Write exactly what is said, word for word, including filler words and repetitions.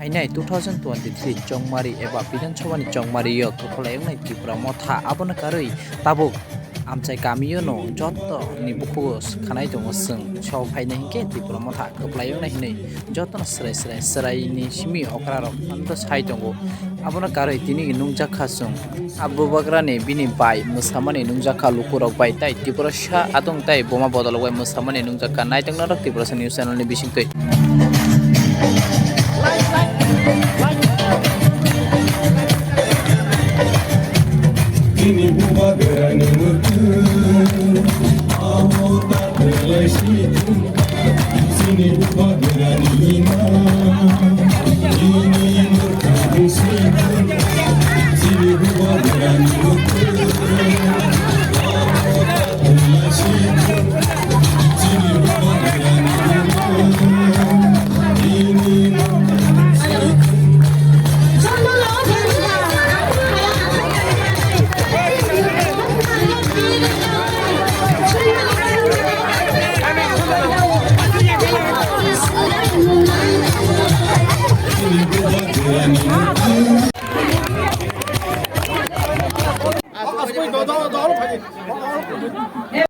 Phainai two thousand twenty-three chongmari eba Bidhan Sabha ni chongmari o kwplai wngnai Tipra Motha, abono karwi tabuk amchai kami o no joto ni bukhugo khanai tongo chwng. So phainai hinkhe Tipra Motha kwplai wngnai hinwi jotono swrai swrai swrai ni simi okra rok phano sai tongo. Abono karwi tini nungjak kha chwng. A bubagra ni bini bai mwsamani nungjak kha lukurok bai tai Tiprasa atwng tai buma bodolok bai mwsamani nungjak kha. Naitoknarok Tiprasa News Channel ni bisingtwi.